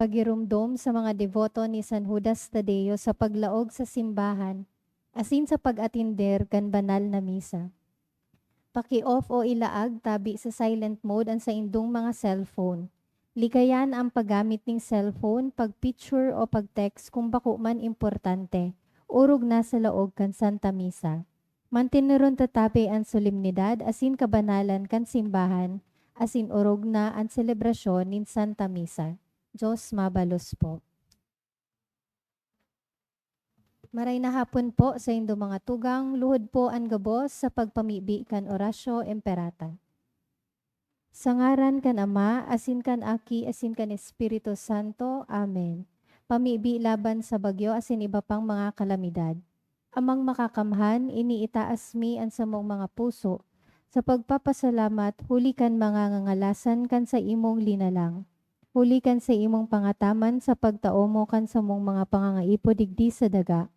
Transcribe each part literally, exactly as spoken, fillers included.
Pagiromdom sa mga deboto ni San Judas Tadeo sa paglaog sa simbahan asin sa pag-atender kan banal na misa. Paki-off o ilaag tabi sa silent mode an saindong mga cellphone. Likayan an paggamit nin cellphone, pag-picture o pag-text kun bako man importante, orog na sa laog kan Santa Misa. Manteneron ta tabi an solemnidad asin kabanalan kan simbahan, asin orog na an selebrasyon nin Santa Misa. Dios mabalos po. Maray na hapon po saindo mga tugang, luhod po an gabos sa pagpamibi kan Oratio Imperata. Sa ngaran kan Ama, asin kan Aki, asin kan Espiritu Santo. Amen. Pamibi laban sa bagyo asin iba pang mga kalamidad. Amang Makakamhan, iniitaas mi an samong mga puso sa pagpapasalamat huli kan mga ngangalasan kan saimong linalang, huli kan saimong pangataman sa pagtao mo kan samong mga pangangaipo digdi sa daga,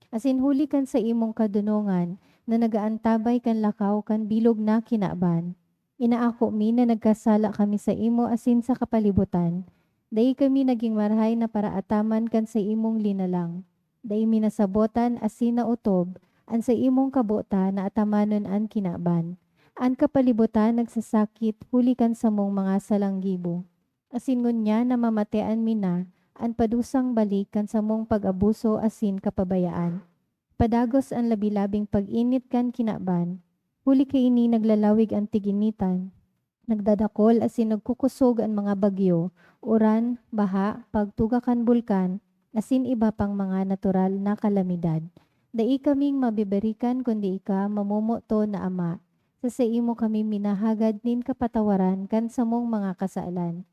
asin huli kan saimong kadonongan na nag-aantabay kan lakaw kan bilog na kinaban. Inaako mi na nagkasala kami saimo asin sa kapalibutan. Dai kami nagin marahay na paraataman kan saimong linalang. Dai mi nasabotan asin naotob an saimong kabotan na atamanon an kinaban. An kapalibutan nagsasakit huli kan samong mga salang gibo. Asin ngunyan na mamatean mi na an padusang balik kan samong pag-abuso asin kapabayaan. Padagos an labi-labing pag-init kan kinaban, huli kaini naglalawig an tig-initan. Nagdadakol asin nagkukusog an mga bagyo, uran, baha, pagtuga kan bulkan, asin iba pang mga natural na kalamidad. Dai kaming mabibirikan kundi ika, mamomoton na Ama. Sa saimo kami minahagad nin kapatawaran kan samong mga kasalan.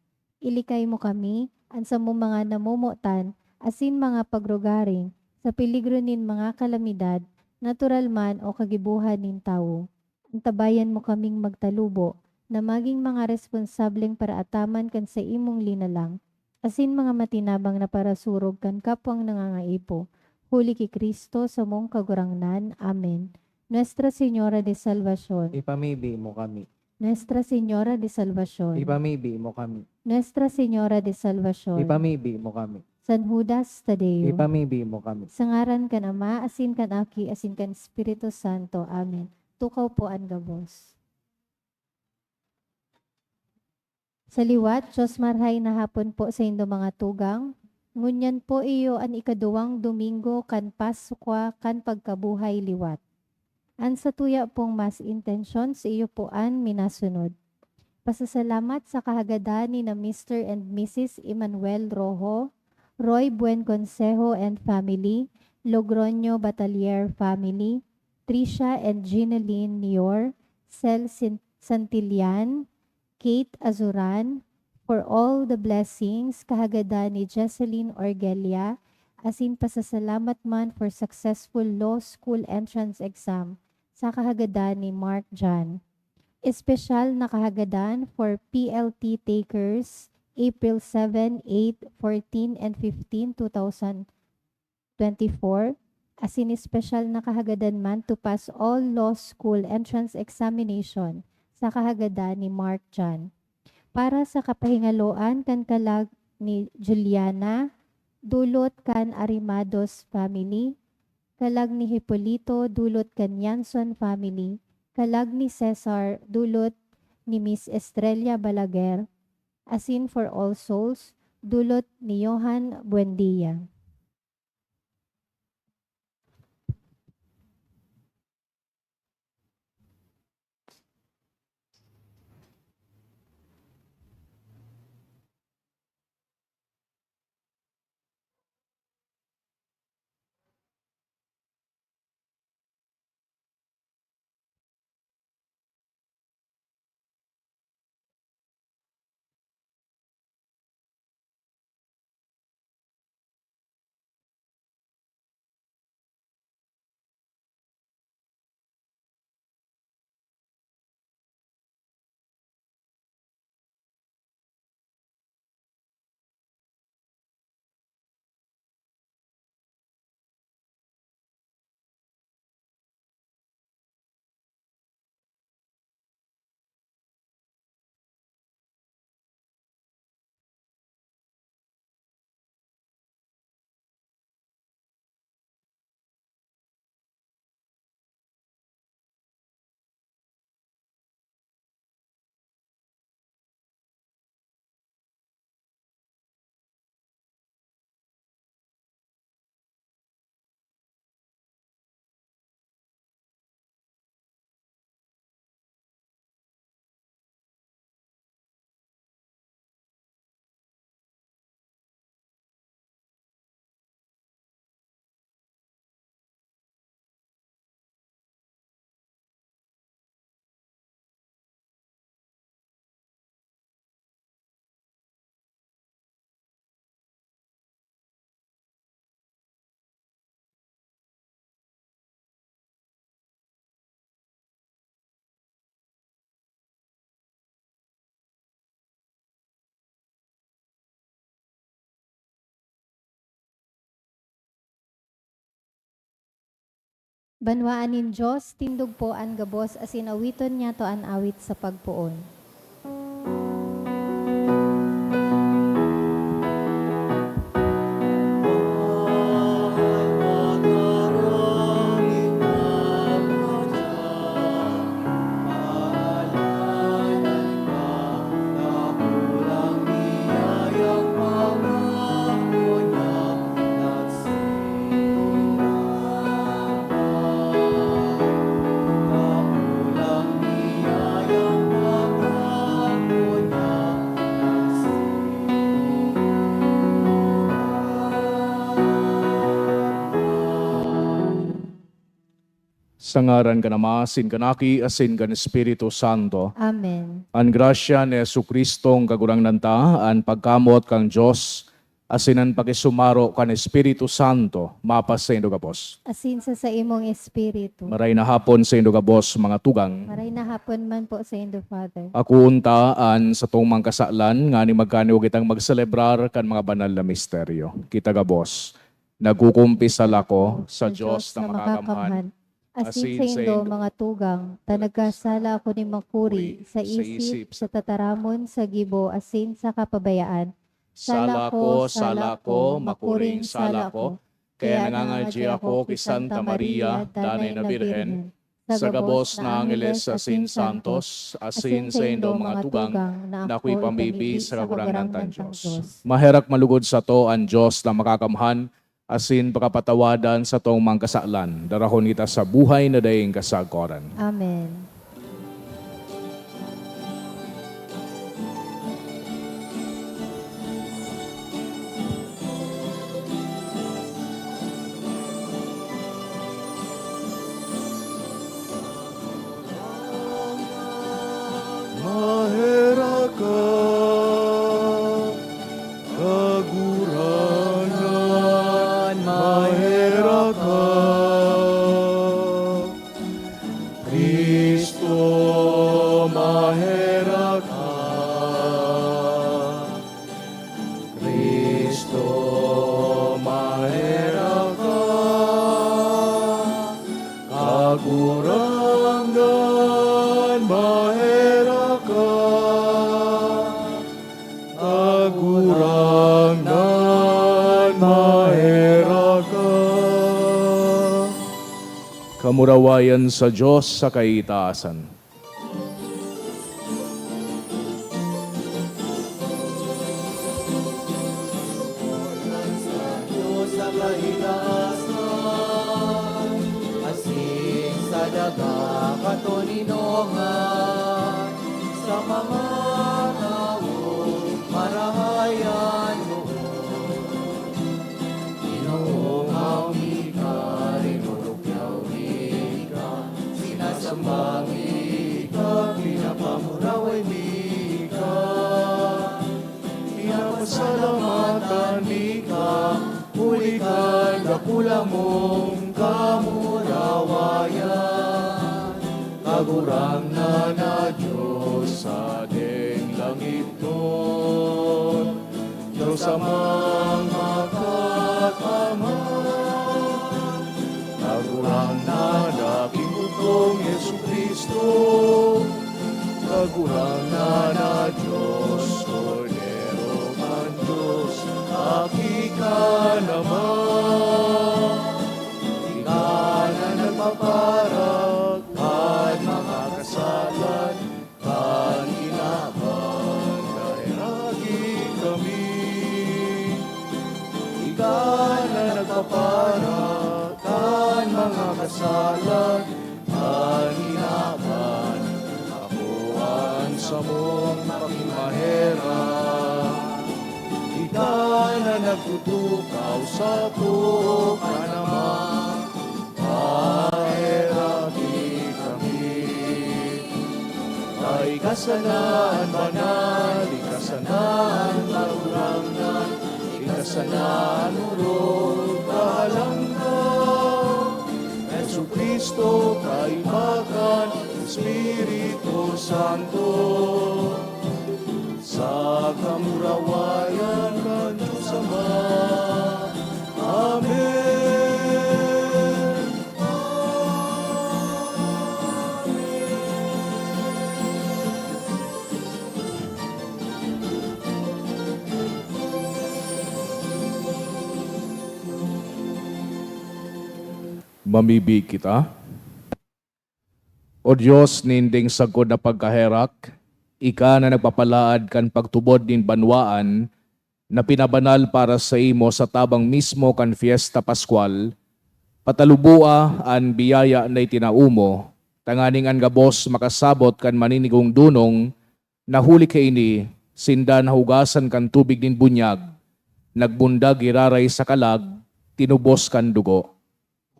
Ilikay mo kami, an samong mga namomotan, asin mga pagrugaring, sa peligro nin mga kalamidad, natural man o kagibohan nin tawo. Antabayan mo kaming magtalubo, na magin mga responsableng paraataman kan saimong linalang, asin mga matinabang na parasurog kan kapwang nangangaipo, huli ki Cristo, samong Kagurangnan. Amen. Nuestra Señora de Salvacion. Ipamibi mo kami. Nuestra Señora de Salvacion. Ipamibi mo kami. Nuestra Señora de Salvacion. Ipamibi mo kami. San Judas Tadeo. Ipamibi mo kami. Sa ngaran kan Ama, asin kan Aki, asin kan Espiritu Santo. Amen. Tukaw po an gabos. Sa liwat, Dios marhay na hapon po saindo mga tugang. Ngunyan po iyo an ikaduwang Domingo kan Paskwa kan pagkabuhay liwat. An satuya pong mas intensyon, saiyo po an minasunod. Pasasalamat sa kahagadan ni na Mister and Missus Emmanuel Rojo, Roy Buen Consejo and family, Logroño Batalier family, Tricia and Ginalyn Nior, Cel Sin-, Santillan, Kate Azuran, for all the blessings, kahagadan ni Jesseline Orgelia, asin pasasalamat man for successful law school entrance exam, sa kahagadan ni Mark John. Espesyal na kahagadan for P L T takers, April seven, eight, fourteen, and fifteen, two thousand twenty-four, asin espesyal na kahagadan man to pass all law school entrance examination sa kahagadan ni Mark John. Para sa kapahingaloan kan kalag ni Juliana, dulot kan Arimados family, kalag ni Hipolito, dulot kan Yanson family, kalag ni Cesar, dulot ni Miss Estrella Balaguer, asin for all souls, dulot ni Johan Buendia. Banwaan nin Dios, tindog po an gabos asin awiton niyato an awit sa pagpoon. Sa ngaran kan Ama, asin kan Aki, asin kan Espiritu Santo. Amen. An grasya ni Jesu-Cristong Kagurangnan ta, an pagkamoot kan Dios, asin an pakisumaro kan Espiritu Santo, mapasaindo gabos. Asin sa saimong espiritu. Maray na hapon saindo gabos, mga tugang. Maray na hapon man po saindo, Father. Akoon ta an satong mga kasalan, ngani magkaniwa kitang magselebrar kan mga banal na misteryo. Kita gabos, nagkukumpisal ako sa Dios na makakamhan, asin saindo, mga tugang, ta nagkasala ako nin makuri sa isip, sa tataramon, sa gibo, asin sa kapabayaan. Sala ko, sala ko, makuring sala ko. Kaya nangangadyi ako ki Santa Maria, Danay na Birhen, sa gabos na angeles asin santos, asin saindo, mga tugang, na akoy pamibi sa Kagurangnan tang Dios. Maherak malugod sato an Dios na makakamhan, asin pakapatawadan satong mga kasalan. Darahon kita sa buhay na daing kasagkoran. Amen. Maherak ka, Kagurangnan, maherak ka. Cristo, maherak ka. Cristo, maherak ka. Kagurangnan, maherak ka. Kagurangnan, maherak ka. Kamurawayan sa Dios sa kaitaasan. Sa Dios sa kaitaasan, asin sa daga katoninongan, sa mga tawong marahay an loob. Ginoo, maong mi ka, rinurukyaw mi ka, sinasamba mi ka, pinapamuraway mi ka. Pinapasalamatan mi ka, huli kan dakula mong kamurawayan. Kagurangnan na Dios sa ding langitnon, Dios Amang Makakamhan. Kagurangnan na Ginoo kong Jesu-Cristo, Kagurangnan na Dios, Kordero kan Dios, Aki kan Ama. Ika na nagpaparag kan mga kasalan kan kinaban, naheragi kami. Ika na nagpaparag kan mga kasalan kan kinaban, ako an samong pakimaherak. Ika na nagtutukaw sato kan Ama, paheraki kami. Ika sana an banal, ika sana an kagurangnan, ika sana an orog, kahalangkaw. Jesu-Cristo, kaiba kan Espiritu Santo, sa kamurawayan kan Dios Ama. Amen. Mamibi kita. O Dios nin ding sagkod na pagkaherak, ika na nagpapalaad kan pagtubod nin banwaan na pinabanal para saimo sa tabang mismo kan Fiesta Pascual, pataluboa an biyaya na itinao mo, tanganing an gabos makasabot kan maninigong dunong, na huli kaini sinda nahugasan kan tubig nin bunyag, nagbundag giraray sa kalag, tinubos kan dugo.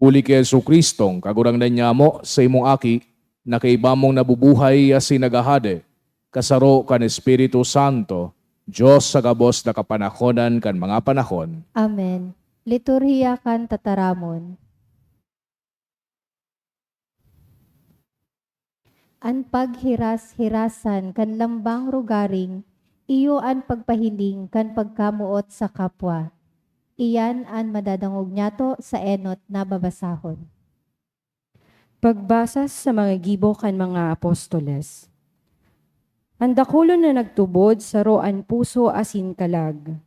Huli ki Jesu-Cristong Kagurangnan nyamo, sa imong Aki, na kaiba mong nabubuhay asin naghahade, kasaro kan Espiritu Santo, Dios sa gabos na kapanahonan kan mga panahon. Amen. Liturhiya kan Tataramon. An paghiras-hirasan kan lambang rugaring iyo an pagpahiling kan pagkamoot sa kapwa. Iyan an madadangog nyato sa enot na babasahon. Pagbasa sa mga gibo kan mga apostoles. An dakulon na nagtubod saro an puso asin kalag.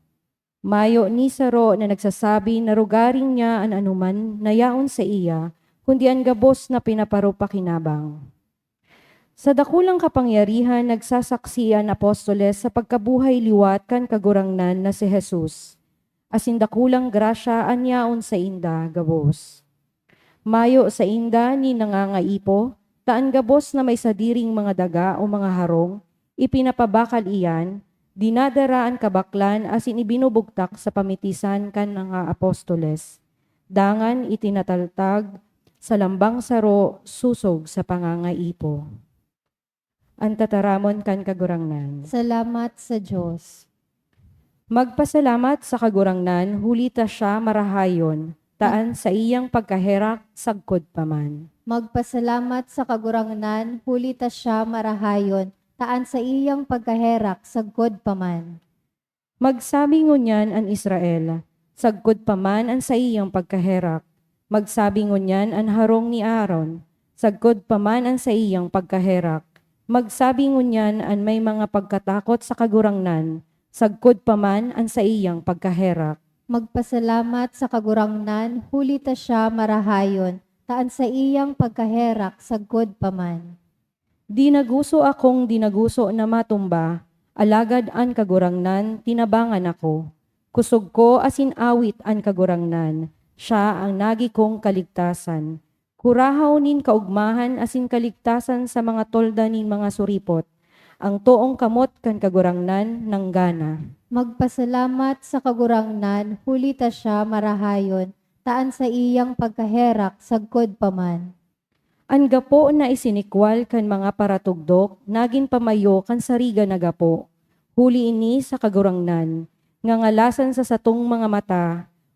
Mayo ni saro na nagsasabi na rugaring niya an anoman na yaon saiya, kundi an gabos na pinaparopakinabang. Sa dakulang kapangyarihan nagsasaksi an apostoles sa pagkabuhay liwat kan Kagurangnan na si Jesus, asin dakulang grasya an yaon sainda gabos. Mayo sainda nin nangangaipo, ta an gabos na may sadiring mga daga o mga harong, ipinapabakal iyan, dinadara an kabaklan asin ibinubugtak sa pamitisan kan mga apostoles. Dangan itinataltag sa lambang saro sosog sa pangangaipo. An tataramon kan Kagurangnan. Salamat sa Dios. Magpasalamat sa Kagurangnan, huli ta siya marahayon, ta an saiyang pagkaherak sagkod pa man. Magpasalamat sa Kagurangnan, huli ta siya marahayon, ta an saiyang pagkaherak sagkod pa man. Magsabi ngunyan an Israel, sagkod pa man an saiyang pagkaherak. Magsabi ngunyan an harong ni Aaron, sagkod pa man an saiyang pagkaherak. Magsabi ngunyan an may mga pagkatakot sa Kagurangnan, sagkod pa man an saiyang pagkaherak. Magpasalamat sa Kagurangnan, huli ta siya marahayon, ta an saiyang pagkaherak sagkod pa man. Dinaguso akong dinaguso na matumba, alagad an Kagurangnan tinabangan ako. Kusog ko asin awit an Kagurangnan, siya an nagi kong kaligtasan. Kurahaw nin kaogmahan asin kaligtasan sa mga tolda nin mga suripot. An toong kamot kan Kagurangnan nanggana. Magpasalamat sa Kagurangnan, huli ta siya marahayon, ta an saiyang pagkaherak sagkod pa man. An gapo na isinikwal kan mga paratugdok nagin pamayo kan sariga na gapo. Huli ini sa Kagurangnan, ngangalasan sa satong mga mata,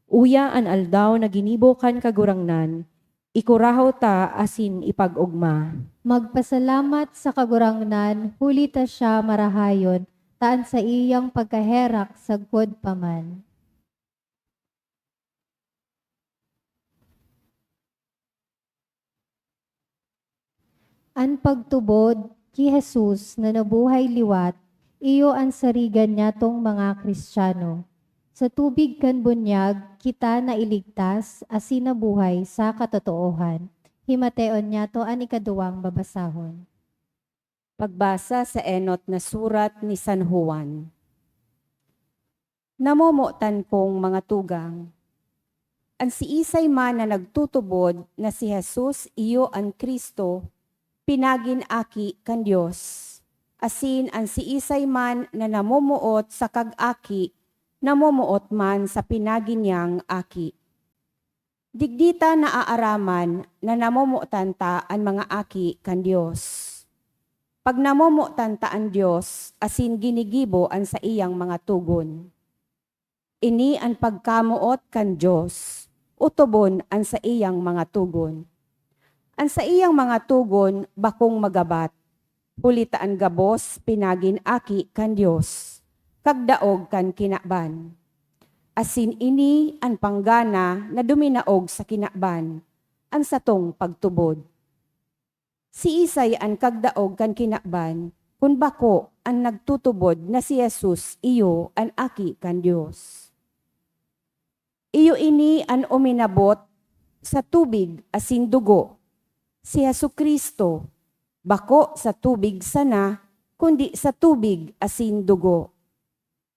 uya an aldaw na ginibo kan Kagurangnan, ikurahaw ta asin ipag-ogma. Magpasalamat sa Kagurangnan, huli ta siya marahayon, ta an saiyang pagkaherak sagkod pa man. An pagtubod ki Jesus na nabuhay liwat, iyo an sarigan nyatong mga Cristiano. Sa tubig kan bunyag, kita nailigtas asin nabuhay sa katotoohan. Himateon nyato an ikaduwang babasahon. Pagbasa sa enot na surat ni San Juan. Namomotan kong mga tugang, an siisay man na nagtutubod na si Jesus iyo an Cristo, pinagin aki kan Dios, asin an siisay man na namomoot sa kag-aki, namomoot man sa pinagin niyang aki. Digdi ta naaaraman na namomotan ta an mga aki kan Dios, pag namomotan ta an Dios asin ginigibo an saiyang mga togon. Ini an pagkamoot kan Dios, otobon an saiyang mga togon. An saiyang mga togon bakong magabat, huli ta an gabos pinagin aki kan Dios, kag daog kan kinaban. Asin ini an panggana na duminaog sa kinaban, an satong pagtubod. Siisay an kagdaog kan kinaban, kun bako an nagtutubod na si Jesus iyo an Aki kan Dios? Iyo ini an uminabot sa tubig asin dugo. Si Jesu-Cristo, bako sa tubig sana, kundi sa tubig asin dugo.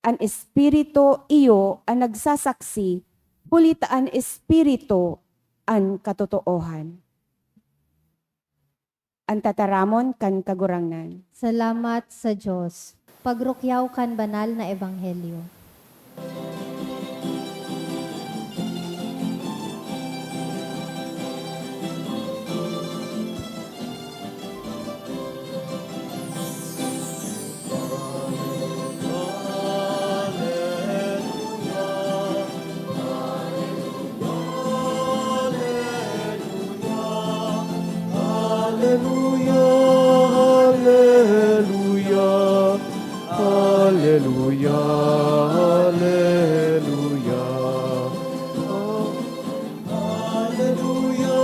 An Espiritu iyo an nagsasaksi, huli ta an Espiritu an katotoohan. An tataramon kan Kagurangnan. Salamat sa Dios. Pagrukyaw kan banal na ebanghelyo. Aleluya, aleluya, aleluya, aleluya. Aleluya,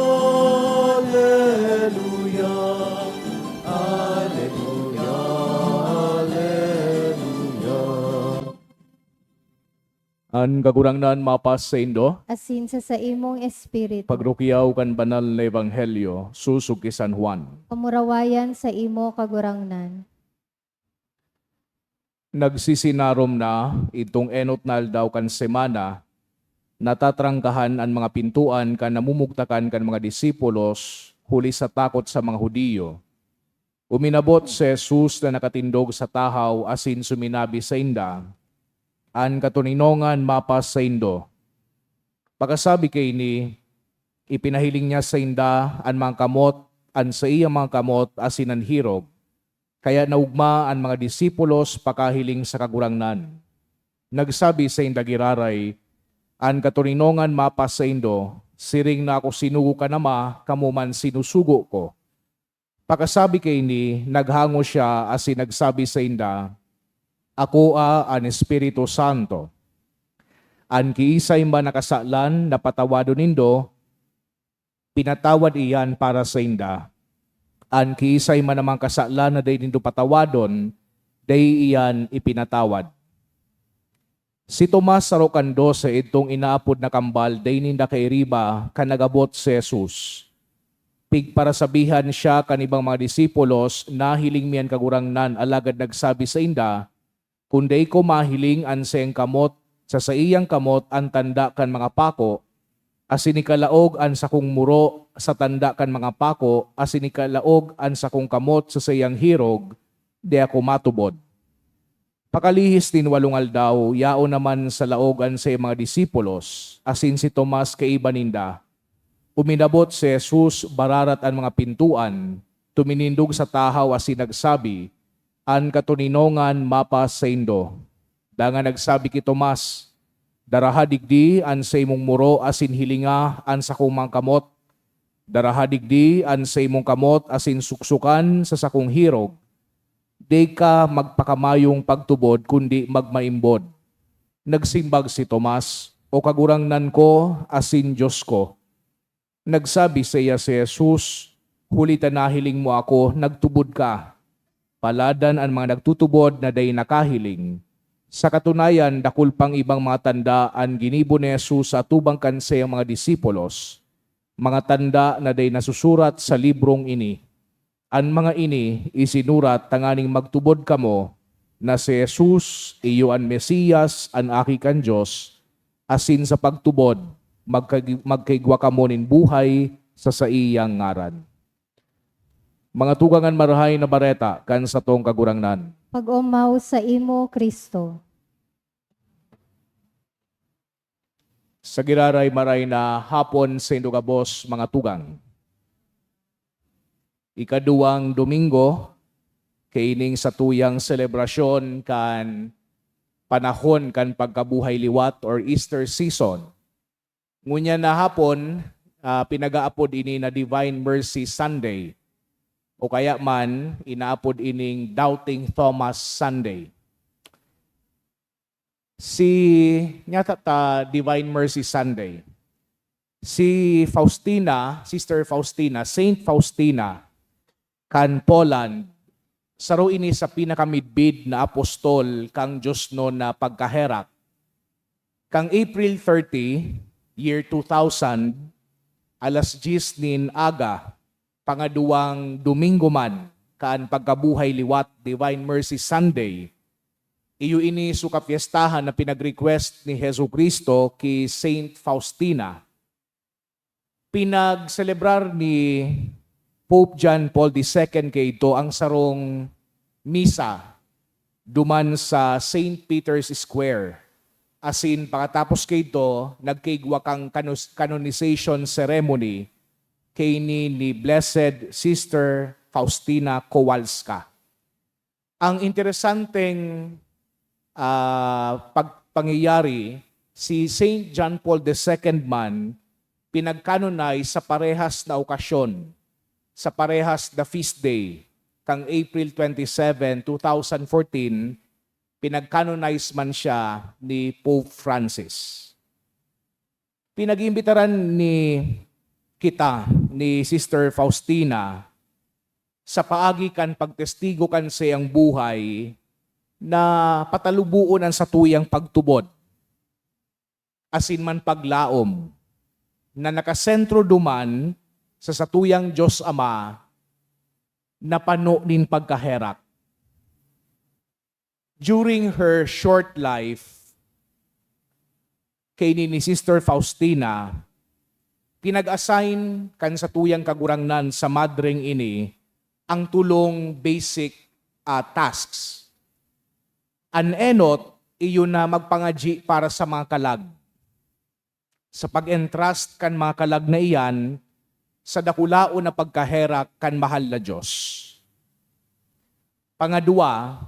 aleluya, aleluya, aleluya. An Kagurangnan mapas saindo. Asin sa saimong espiritu. Pagrukyaw kan banal na ebanghelyo sosog ki San Juan. Kamurawayan saimo, Kagurangnan. Nagsisinarom na, idtong enot na aldaw kan semana, natatrangkahan an mga pintoan kan namumugtakan kan mga disipulos huli sa takot sa mga Judio. Uminabot si Jesus na nakatindog sa tahaw asin suminabi sainda, "An katoninongan mapas saindo." Pakasabi kaini, ipinahiling niya sainda an mga kamot, an saiyang mga kamot asin an hirog. Kaya naogma an mga disipulos pakahiling sa Kagurangnan. Nagsabi sainda giraray, "An katoninongan mapas saindo, siring na ako sinugo kan Ama, kamo man sinusugo ko." Pakasabi kaini, naghango siya asin nagsabi sainda, "Akoa an Espiritu Santo. An kiisay man na kasalan na patawadon nindo, pinatawad iyan para sainda. An kiisay man namang kasalan na dai nindo patawadon, dai iyan ipinatawad." Si Tomas, saro kan dose, idtong inaapod na kambal, dai ninda kairiba kan nag-abot si Jesus. Pigparasabihan siya kan ibang mga disipulos, "Nahiling mi an Kagurangnan," alagad nagsabi sainda, "Kun dai ko mahiling an saiyang kamot sa saiyang kamot an tanda kan mga pako, asin ikalaog an sakong muro sa tanda kan mga pako, asin ikalaog an sakong kamot sa saiyang hirog, di ako matubod." Pakalihis nin walong aldaw, yaon naman sa laog an saiyang mga disipulos, asin si Tomas kaiba ninda. Uminabot si Jesus, bararat an mga pintoan, tuminindog sa tahaw asin nagsabi, "An katoninongan mapas saindo." Dangan nagsabi ki Tomas, "Daraha digdi an saimong muro asin hilinga an sakong mga kamot. Daraha digdi an saimong kamot asin suksokan sa sakong hirog. Dai ka magpakamayong pagtubod, kundi magmaimbod." Nagsimbag si Tomas, "O Kagurangnan ko asin Dios ko!" Nagsabi saiya si Jesus, "Huli ta nahiling mo ako, nagtubod ka. Paladan an mga nagtutubod na dai nakahiling." Sa katunayan, dakul pang ibang mga tanda an ginibo ni Jesus sa atubang kan saiyang mga disipulos, mga tanda na dai nasusurat sa librong ini. An mga ini isinurat tanganing magtubod kamo na si Jesus iyo an Mesias, an Aki kan Dios, asin sa pagtubod, magkagi-, magkaigwa kamo nin buhay sa saiyang ngaran. Mga tugang, an Marahay na Bareta kan satong Kagurangnan. Pag-omaw saimo, Cristo. Sa giraray, maray na hapon saindo gabos, mga tugang. Ikaduwang Domingo kaining satuyang selebrasyon kan panahon kan pagkabuhay liwat or Easter season. Ngunyan na hapon, ah, pinag-aapod ini na Divine Mercy Sunday, o kaya man inaapod ining Doubting Thomas Sunday. Si, nyata ta Divine Mercy Sunday. Si Faustina, Sister Faustina, Saint Faustina, kan Poland, saro ini sa pinakamidbid na apostol kan Dios no na pagkaherak. Kan April thirty, year two thousand, alas diyes nin aga, pangaduwang Domingo man kan pagkabuhay liwat, Divine Mercy Sunday. Iyo ini so kapyestahan na pinag-request ni Jesu-Cristo ki Saint Faustina. Pinagselebrar ni Pope John Paul the Second kaidto ang sarong misa duman sa Saint Peter's Square. Asin pakatapos kaidto, nagkaigwa kan kanus-, canonization ceremony kaini ni Blessed Sister Faustina Kowalska. Ang interesanteng, ah, pag-, pangyayari, si Saint John Paul the Second man pinag-canonize sa parehas na okasyon, sa parehas na feast day, kan April twenty-seven, two thousand fourteen, pinag-canonize man siya ni Pope Francis. Pinag-iimbitaran ni kita ni Sister Faustina sa paagi kan pagtestigo kan saiyang buhay na pataluboon an satuyang pagtubod asin man paglaom na nakasentro duman sa satuyang Dios Ama na pano nin pagkaherak. During her short life, kaini ni Sister Faustina, pinag-assign kan satuyang Kagurangnan sa madreng ini ang tolong basic, ah, tasks. An enot, iyo na magpangadyi para sa mga kalag. Sa pag-entrust kan mga kalag na iyan sa dakulaon na pagkaherak kan mahal na Dios. Pangadwa,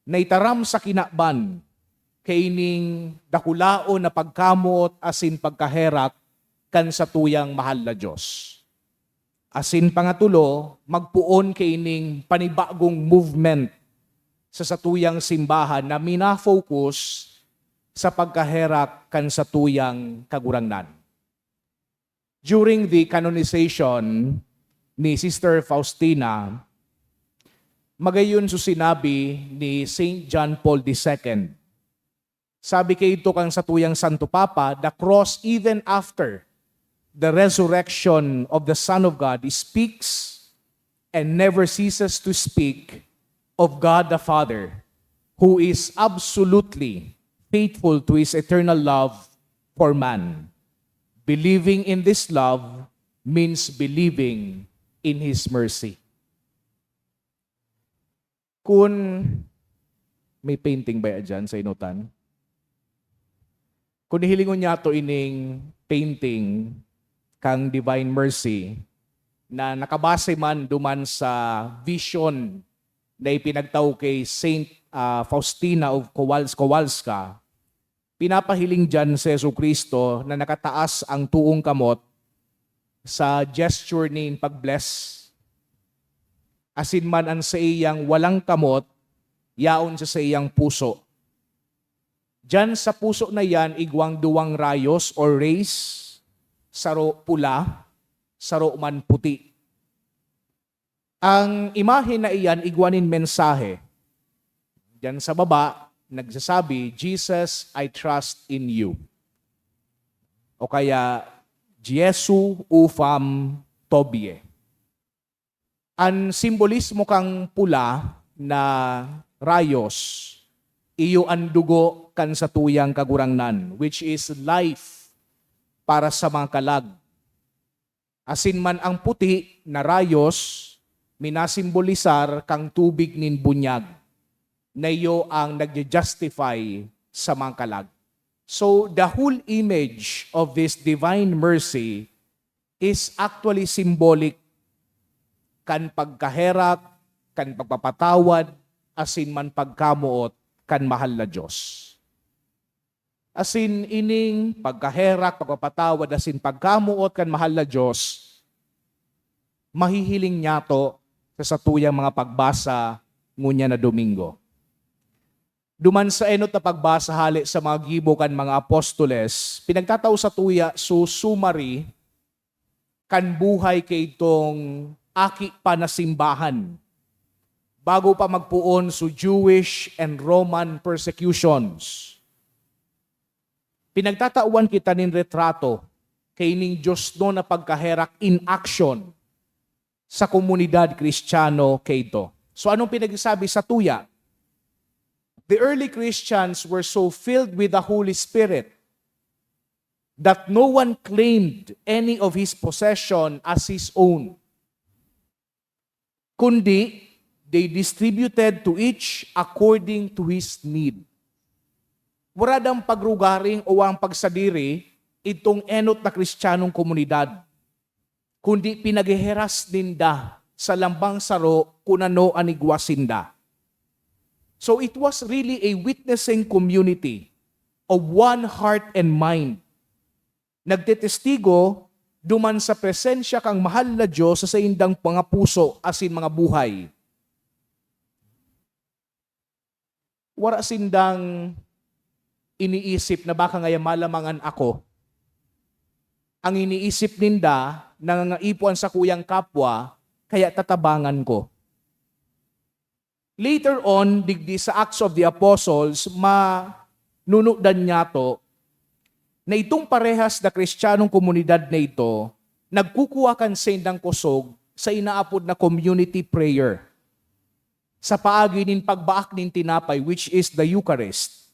naitaram sa kinaban kaining dakulaon na pagkamoot asin pagkaherak kan satuyang mahal na Dios. Asin pangatulo, magpoon kaining panibagong movement sa satuyang simbahan na mina-focus sa pagkaherak kan satuyang Kagurangnan. During the canonization ni Sister Faustina, magayon so sinabi ni Saint John Paul the Second. Sabi kaidto kan satuyang Santo Papa, "The cross, even after the resurrection of the Son of God, speaks and never ceases to speak of God the Father, who is absolutely faithful to his eternal love for man. Believing in this love means believing in his mercy." Kun may painting ba dyan sa inutan? Kun hihilingon niyato ining painting kan Divine Mercy na nakabase man duman sa vision na ipinagtao kay Saint, ah, Faustina of Kowals-, Kowalska, pinapahiling diyan si Jesu-Cristo na nakataas ang toong kamot sa gesture nin pag-bless. Asin man an saiyang walang kamot, yaon sa saiyang puso. Diyan sa puso na iyan, igwang duwang rayos or rays, saro pula, saro man puti. Ang imahe na iyan igwa nin mensahe. Diyan sa baba, nagsasabi, "Jesus, I trust in you." O kaya, "Jesu ufam tobie." An simbolismo kan pula na rayos, iyo an dugo kan satuyang Kagurangnan, which is life para sa mga kalag. Asin man ang puti na rayos, minasimbolisar kan tubig nin bunyag, na iyo ang nagja-justify sa mga kalag. So, the whole image of this divine mercy is actually symbolic kan pagkaherak, kan pagpapatawad, asin man pagkamoot kan mahal na Dios. Asin ining pagkaherak, pagpapatawad, asin pagkamoot kan mahal na Dios, mahihiling niyato sa satuyang mga pagbasa ngunyan na Domingo. Duman sa enot na pagbasa hale sa mga gibo kan mga apostoles, pinagtatao satuya so summary kan buhay kaidtong aki pa na simbahan, bago pa magpoon so Jewish and Roman persecutions. Pinagtatawan kita nin retrato kaining diosnon na pagkaherak in action sa komunidad Kristiyano kaito. So, anong pinagsasabi sa tuya? The early Christians were so filled with the Holy Spirit that no one claimed any of his possession as his own, kundi they distributed to each according to his need. Wara dang pagrugaring o ang pagsadiri itong enot na Kristiyanong komunidad, kundi pinagheheras ninda sa lambang saro kun ano an igwa sinda. So it was really a witnessing community of one heart and mind. Nagtetestigo duman sa presensya kan mahal na Dios sa saindang mga puso asin mga buhay. Wara sindang iniisip na baka ngaya malamangan ako. Ang iniisip ninda, nangangaipo an sakuyang kapwa, kaya tatabangan ko. Later on, digdi sa Acts of the Apostles, manunudan niyato na itong parehas na Kristiyanong komunidad na ito nagkukuha kan saindang kosog sa inaapod na community prayer sa paagi nin pagbaak nin tinapay, which is the Eucharist,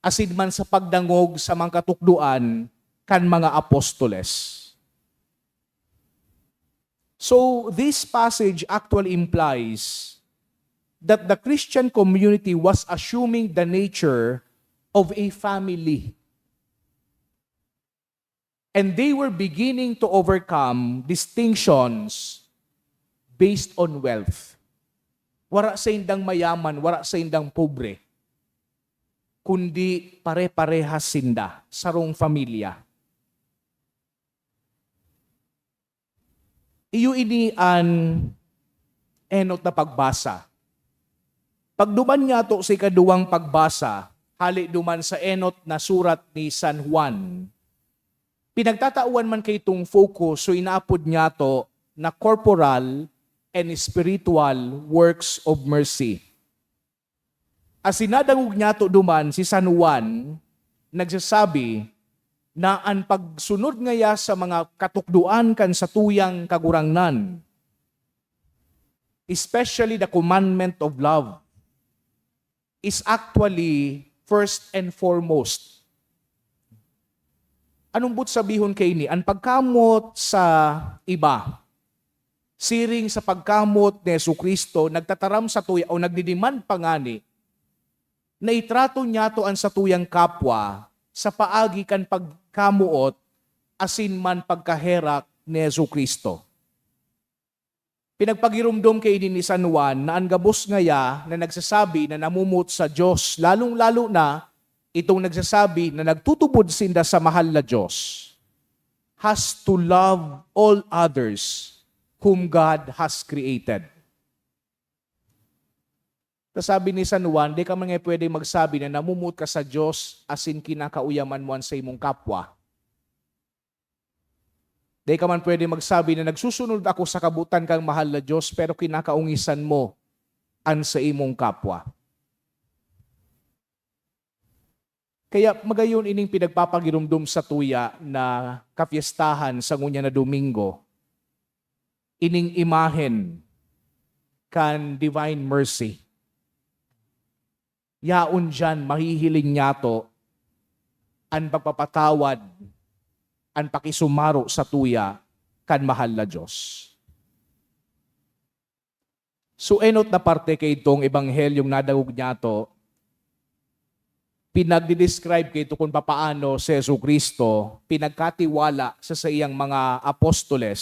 asin man sa pagdangog sa mga katukdoan kan mga apostoles. So, this passage actually implies that the Christian community was assuming the nature of a family. And they were beginning to overcome distinctions based on wealth. Wara saindang mayaman, wara saindang pobre, kundi pare-parehas sinda, sarong pamilya. Iyo ini an enot na pagbasa. Pagduman niyato sa ikaduwang pagbasa, hale duman sa enot na surat ni San Juan, pinagtatawan man kaitong focus, so inaapod niyato na corporal and spiritual works of mercy. Asin nadangog niyato duman si San Juan nagsasabi na an pagsunod ngaya sa mga katukdoan kan satuyang Kagurangnan, especially the commandment of love, is actually first and foremost. Anong but sabihon kaini? An pagkamot sa iba, siring sa pagkamot ni Jesu-Cristo, nagtataram satuya o nagdidiman pa ngani na itrato niyato an satuyang kapwa sa paagi kan pagkamoot asin man pagkaherak ni Jesu-Cristo. Pinagpagiromdom kaini ni San Juan na an gabos ngaya na nagsasabi na namumuot sa Dios, lalong-lalo na itong nagsasabi na nagtutubod sinda sa mahal na Dios, has to love all others whom God has created. Kasabi ni San Juan, di ka man nga pwedeng magsabi na namumuot ka sa Dios asin kinakauyaman mo an saimong kapwa. Di ka man pwede magsabi na nagsusunod ako sa kabotan kan mahal na Dios, pero kinakaongisan mo an saimong kapwa. Kaya magayon ining pinagpapagiromdom satuya na kapyestahan sa ngunyan na Domingo, ining imahen kan Divine Mercy. Yaon diyan mahihiling niyato an pagpapatawad, an pakisumaro satuya kan mahal na Dios. So, enot na parte kaitong ebanghelyong nadangog niyato, pinagdi-describe kaito kun papaano si Jesu-Cristo pinagkatiwala sa saiyang mga apostoles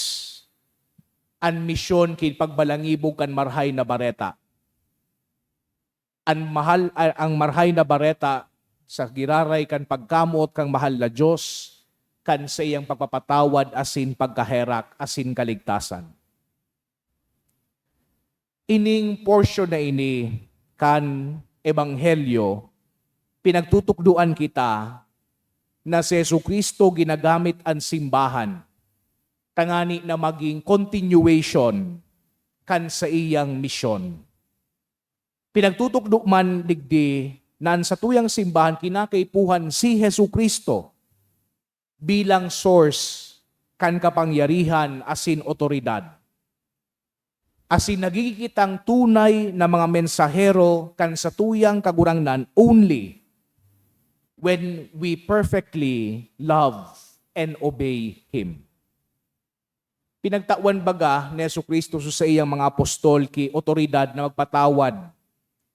an misyon ki pagbalangibog kan Marahay na Bareta. An mahal, a-, ang Marahay na Bareta sa giraray kan pagkamoot kan mahal na Dios, kan saiyang pagpapatawad asin pagkaherak asin kaligtasan. Ining porsyon na ini kan Ebanghelyo, pinagtutukdoan kita na si Jesu-Cristo ginagamit an simbahan tangani na maging continuation kan saiyang misyon. Pinagtutukdo man digdi na an satuyang simbahan kinakaipuhan si Jesu-Cristo. bilang source kan kapangyarihan asin otoridad. Asin nagiging kitang tunay na mga mensahero kan satuyang Kagurangnan only when we perfectly love and obey Him. Pinagtawan baga ni Jesu-Cristo sa saiyang mga apostol ki otoridad na magpatawad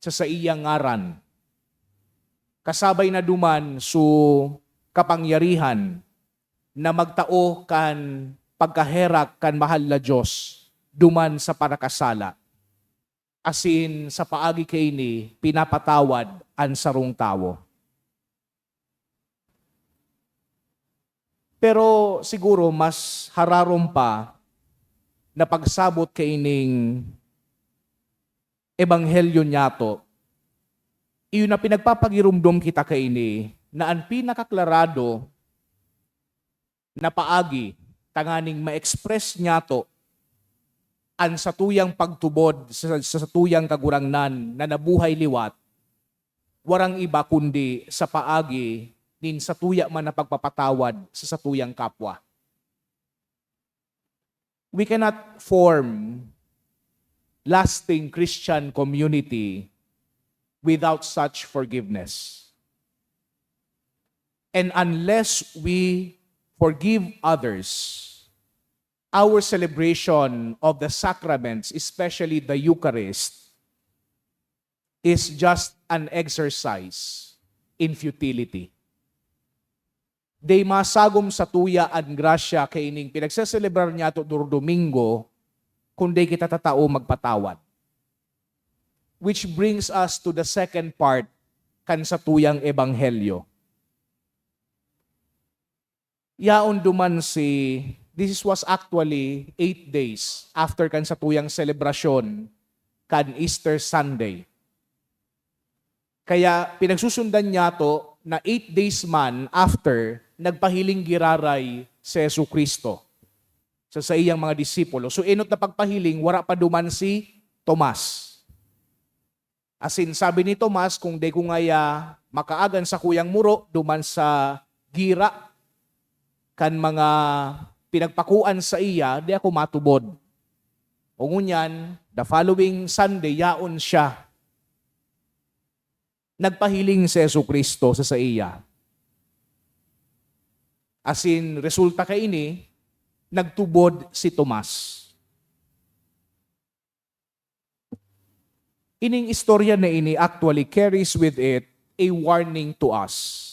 sa saiyang ngaran. Kasabay na duman su kapangyarihan na magtao kan pagkaherak kan mahal na Dios duman sa parakasala, asin sa paagi kaini pinapatawad an sarong tawo. Pero siguro mas hararom pa na pagsabot kaining ebanghelyo niyato, iyo na pinagpapagiromdom kita kaini na an pinakaklarado na paagi tanganing ma-express niyato an satuyang pagtubod sa, sa satuyang Kagurangnan na nabuhay liwat, warang iba kundi sa paagi nin satuya man na pagpapatawad sa satuyang kapwa. We cannot form lasting Christian community without such forgiveness. And unless we forgive others, our celebration of the sacraments, especially the Eucharist, is just an exercise in futility. Dai masagom satuya an grasya kaining pinagseselebrar niyato Domingo, kun dai kita tatao magpatawad. Which brings us to the second part kan satuyang ebanghelyo. Yaon duman si, this was actually eight days after kan satuyang selebrasyon kan Easter Sunday. Kaya pinagsusundan niyato na eight days man after, nagpahiling giraray si Jesu-Cristo sa saiyang mga disipulo. So, enot na pagpahiling, wara pa duman si Tomas. Asin sabi ni Tomas, "Kung dai ko ngaya makaag an sakuyang muro duman sa gira kan mga pinagpakuan saiya, di ako matubod." O ngunyan, the following Sunday, yaon siya. Nagpahiling si Jesu-Cristo sa saiya. Asin resulta kaini, nagtubod si Tomas. Ining istorya na ini actually carries with it a warning to us.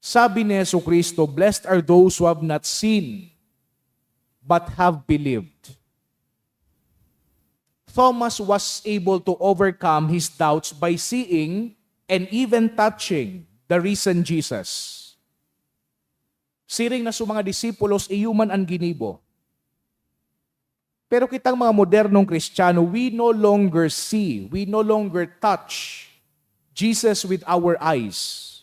Sabi ni Jesu-Cristo, "Blessed are those who have not seen but have believed." Thomas was able to overcome his doubts by seeing and even touching the risen Jesus. Siring na sa mga disipulos, iyo man an ginibo. Pero kitang mga modernong Kristiyano, we no longer see, we no longer touch Jesus with our eyes.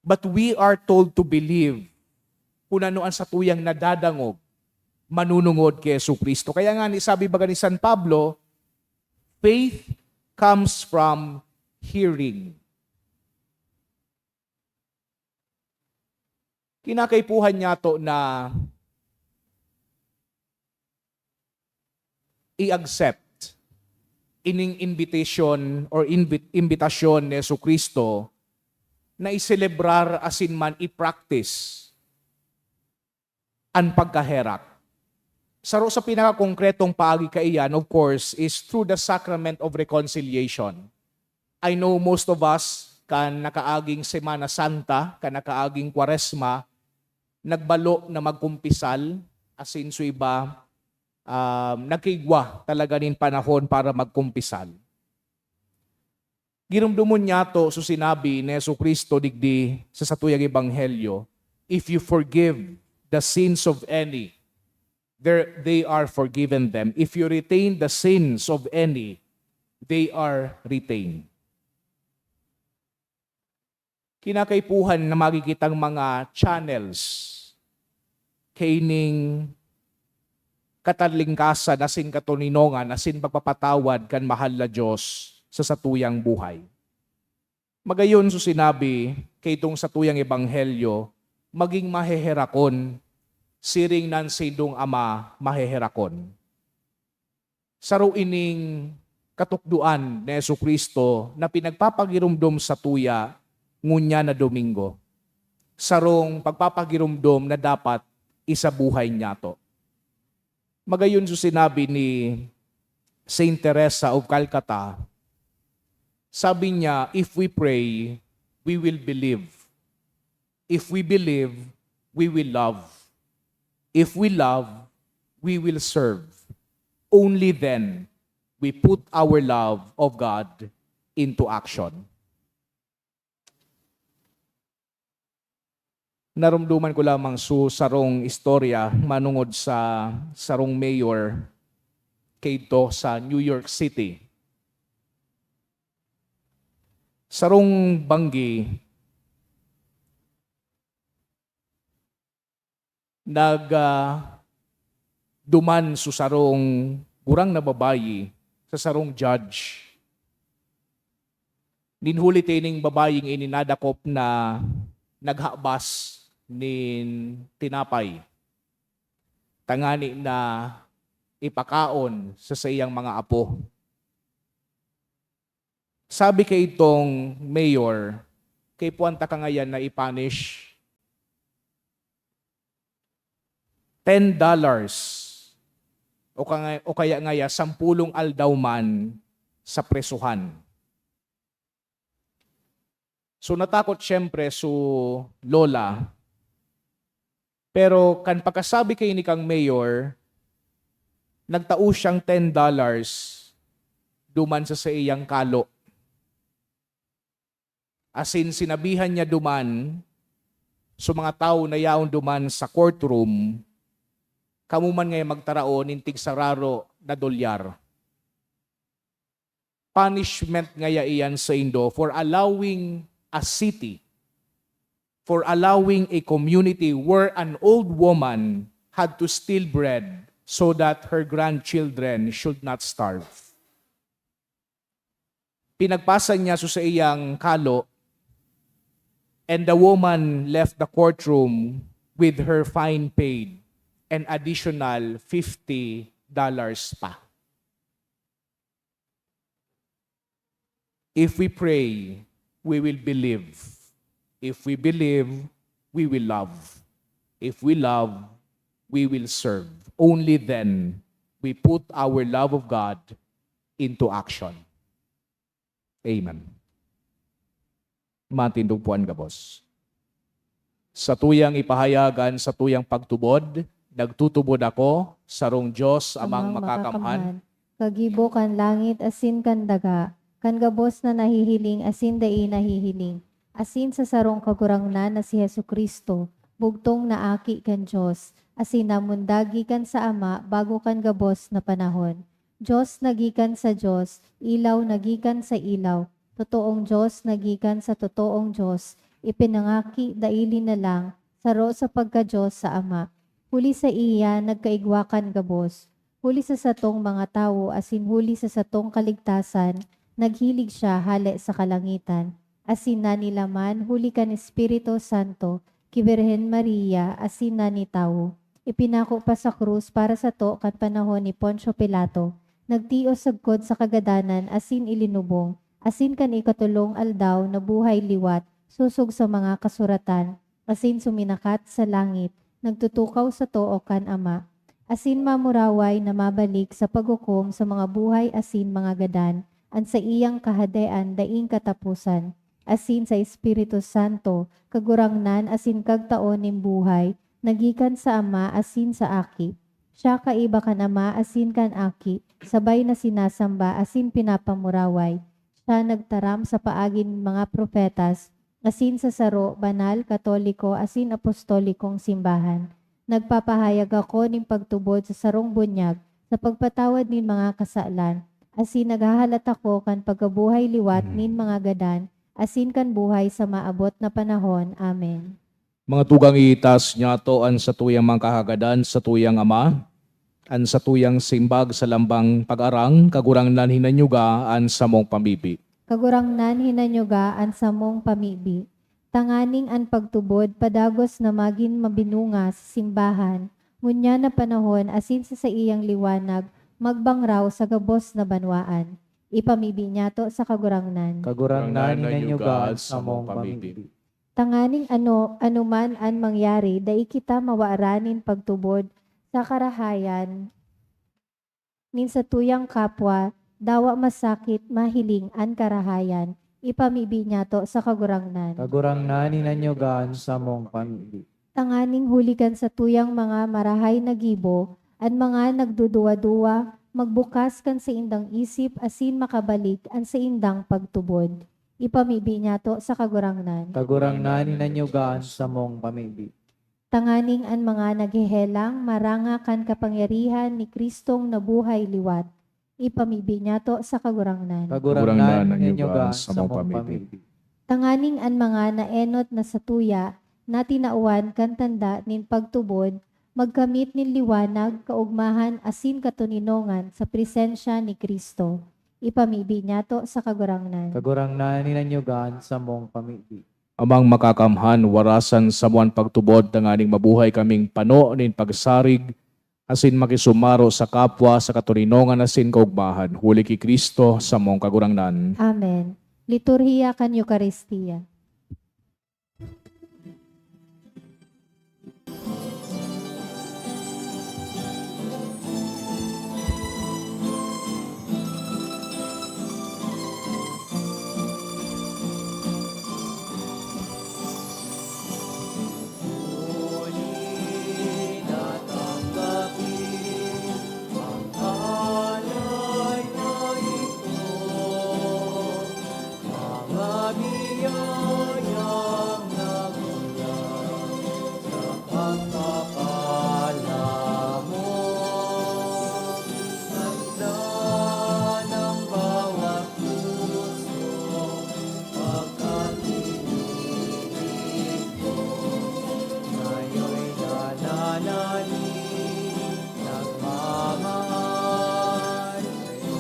But we are told to believe kun ano an satuyang nadadangog, manunungod ki Jesu-Cristo. Kaya nga ni, sabi baga ni San Pablo, "Faith comes from hearing." Kinakaipuhan niyato na i-accept ining invitation or invi-, imbitasyon ni Jesu-Cristo na iselebrar asin man i-practice an pagkaherak. Saro sa pinakakongkretong paagi kaiyan, of course, is through the sacrament of reconciliation. I know most of us, kan nakaaging Semana Santa, kan nakaaging Kwaresma, nagbalo na magkumpisal, asin su iba, um, nagkaigwa talaga nin panahon para magkumpisal. Giromdomon niyato su sinabi ni Jesu-Cristo digdi sa satuyang ebanghelyo, "If you forgive the sins of any, there, they are forgiven them. If you retain the sins of any, they are retained." Kinakaipuhan na magi kitang mga channels kaining katalingkasan asin katoninongan asin pagpapatawad kan mahal na Dios sa satuyang buhay. Magayon so sinabi kaitong satuyang ebanghelyo, maging maheherakon, siring nan saindong ama maheherakon. Saro ining katukdoan ni Jesu-Cristo na pinagpapagiromdom satuya ngunyan na Domingo. Sarong pagpapagiromdom na dapat isabuhay niyato. Magayon so sinabi ni Saint Teresa of Calcutta. Sabi niya, "If we pray, we will believe. If we believe, we will love. If we love, we will serve. Only then we put our love of God into action." Naromdoman ko lamang su sarong istorya manongod sa sarong mayor kaidto sa New York City. Sarong banggi, nag, ah, duman su sarong gurang na babayi sa sarong judge. Nin huli ta ining babaying ini nadakop na naghabas nin tinapay, tangani na ipakaon sa saiyang mga apo. Sabi kaitong mayor, "Kaipuhan taka ngayan na i-punish ten dollars o kaya, o kaya ngaya sampulong aldaw man sa presohan." So, natakot siyempre so lola. Pero kan pagkasabi kaini kan mayor, nagtao siyang ten dollars duman sa saiyang kalo. Asin sinabihan niya duman so mga tawo na yaon duman sa courtroom, "Kamo man ngaya magtaraon nin tigsararo na dolyar." Punishment ngaya iyan saindo for allowing a city, for allowing a community where an old woman had to steal bread so that her grandchildren should not starve. Pinagpasan niya so saiyang kalo, and the woman left the courtroom with her fine paid and additional fifty dollars pa. If we pray, we will believe. If we believe, we will love. If we love, we will serve. Only then we put our love of God into action. Amen. Matindog po an gabos. Satuyang ipahayag an satuyang pagtubod, nagtutubod ako, sarong Dios, Amang Amang Makakamhan. Makakamhan, kagibo kan langit asin kan daga, kan gabos na nahihiling asin dai nahihiling, asin sa sarong Kagurangnan na si Jesu-Cristo, bugtong na Aki kan Dios, asin namundag gikan sa Ama bago kan gabos na panahon. Dios na gikan sa Dios, ilaw na gikan sa ilaw, totoong Dios na gikan sa totoong Dios, ipinangaki daili na lang, saro sa pagka-Dios sa Ama. Huli saiya nagkaigwa kan gabos. Huli sa satong mga tawo asin huli sa satong kaligtasan, naghilig siya hale sa kalangitan, asin nanilaman huli kan Espiritu Santo ki Birhen Maria asin nanitawo. Ipinako pa sa krus para sato kan panahon ni Poncio Pilato. Nagtios sagkod sa kagadanan asin ilinubong, asin kan ikatolong aldaw nabuhay liwat, sosog sa mga kasuratan, asin suminakat sa langit, nagtutukaw sa too kan Ama. Asin mamuraway na mabalik sa paghukom sa mga buhay asin mga gadan, an saiyang kahadean daing kataposan, asin sa Espiritu Santo, Kagurangnan asin Kagtaon nin buhay, na gikan sa Ama asin sa Aki. Siya kaiba kan Ama asin kan Aki, sabay na sinasamba asin pinapamuraway. Siya nagtaram sa paagi nin mga propetas, asin sa saro, banal, katoliko, asin apostolikong simbahan. Nagpapahayag ako nin pagtubod sa sarong bunyag, sa pagpatawad nin mga kasalan, asin naghahalat ako kan pagkabuhay liwat Mm. nin mga gadan, asin kan buhay sa maabot na panahon. Amen. Mga tugang, iitaas niyato an satuyang mga kahagadan satuyang Ama, an satuyang simbag sa lambang pag-arang, Kagurangnan, hinanyuga an samong pambibi. Kagurangnan, hinanyuga an samong pamibi, tanganing an pagtubod padagos na magin mabinunga sa simbahan, ngunyan na panahon asin sa saiyang liwanag magbangraw sa gabos na banwaan. Ipamibi niyato sa Kagurangnan. Kagurangnan, hinanyuga an samong pamibi. Tanganing ano, anoman an mangyari, dai kita mawaran nin pagtubod sa karahayan nin satuyang kapwa, dawa masakit mahiling an karahayan. Ipamibi niyato sa Kagurangnan. Kagurangnan, hinanyuga an samong pamibi. Tanganing huli kan satuyang mga marahay na gibo, an mga nagduduwa-duwa, magbukas kan saindang isip asin makabalik an saindang pagtubod. Ipamibi niyato sa Kagurangnan. Kagurangnan, hinanyuga an samong pamibi. Tanganing an mga naghehelang maranga kan kapangyarihan ni Kristong nabuhay liwat. Ipamibi niyato sa Kagurangnan. Kagurangnan, hinanyuga an samong pamibi. Tanganing an mga naenot na satuya na tinawan kan tanda nin pagtubod, magkamit nin liwanag, kaogmahan asin katoninongan sa presensya ni Cristo. Ipamibi niyato sa Kagurangnan. Kagurangnan, hinanyuga an samong pamibi. Amang Makakamhan, warasan samo an pagtubod tanganing mabuhay kaming pano nin pagsarig asin makisumaro sa kapwa sa katoninongan asin kaogmahan, huli ki Cristo, samong Kagurangnan. Amen. Liturhiya kan Eukaristia. Mga biyayang nagulang sa pagpapalamon, handa ng bawat puso, pagkakinig ko, ngayoy nananalig, nagmamahal sa'yo.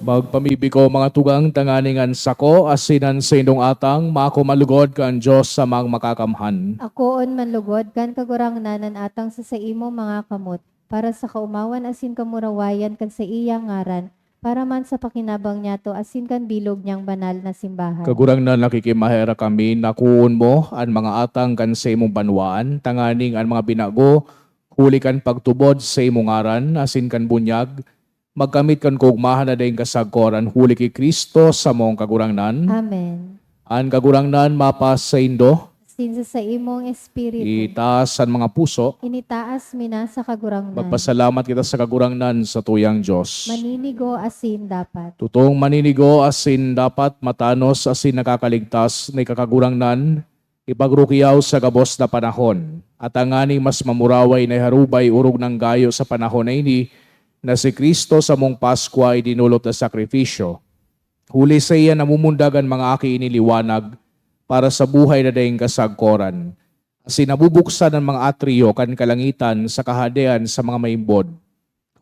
Magpamibi ko, mga tugang, tanganing an sako asin an saindong atang mako manlugod kan Dios sa Amang Makakamhan. Akoon manlugod kan Kagurangnan an atang sa saimong mga kamot, para sa kaomawan asin kamurawayan kan saiyang ngaran, para man sa pakinabang niyato asin kan bilog niyang banal na simbahan. Kagurangnan, nakikimaherak kami na akoon mo an mga atang kan saimong banwaan, tanganing an mga binago, huli kan pagtubod sa saimong ngaran asin kan bunyag, magkamit kan kaogmahan na daing kasagkoran, huli ki Cristo, samong Kagurangnan. Amen. An Kagurangnan mapasaindo. Asin sa saimong espiritu. Itaas an mga puso. Initaas mi na sa Kagurangnan. Magpasalamat kita sa Kagurangnan, satuyang Dios. Maninigo asin dapat. Totoong maninigo asin dapat, matanos asin nakakaligtas na ika Kagurangnan, ipagrukyaw sa gabos na panahon, at tanganing mas mamuraway na iharubay orog nang gayo sa panahon na ini, na si Cristo samong Paskwa idinolot na sakrifisyo. Huli saiya namumundag an mga aki ini liwanag para sa buhay na daing kasagkoran, asin nabubuksan an mga atriyo kan kalangitan sa kahadean sa mga maimbod.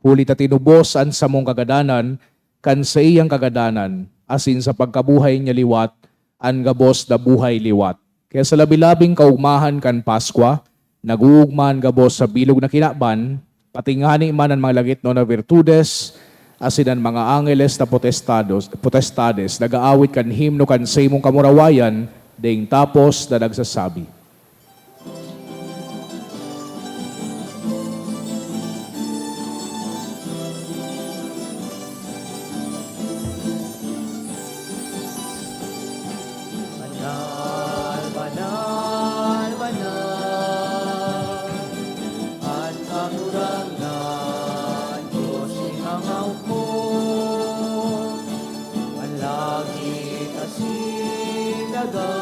Huli ta tinubos an samong kagadanan kan saiyang kagadanan, asin sa pagkabuhay niya liwat, an gabos na buhay liwat. Kaya sa labi-labing kaogmahan kan Paskwa, nag-oogma an gabos sa bilog na kinaban, pati ngani man an mga lagitnon na virtudes, asin an mga angeles na potestados, potestades, nag-aawit kan himno kan saimong kamurawayan, daing tapos na nagsasabi. Banal, banal, banal, an Kagurangnan, Dios nin mga hukbo, an langit asin daga.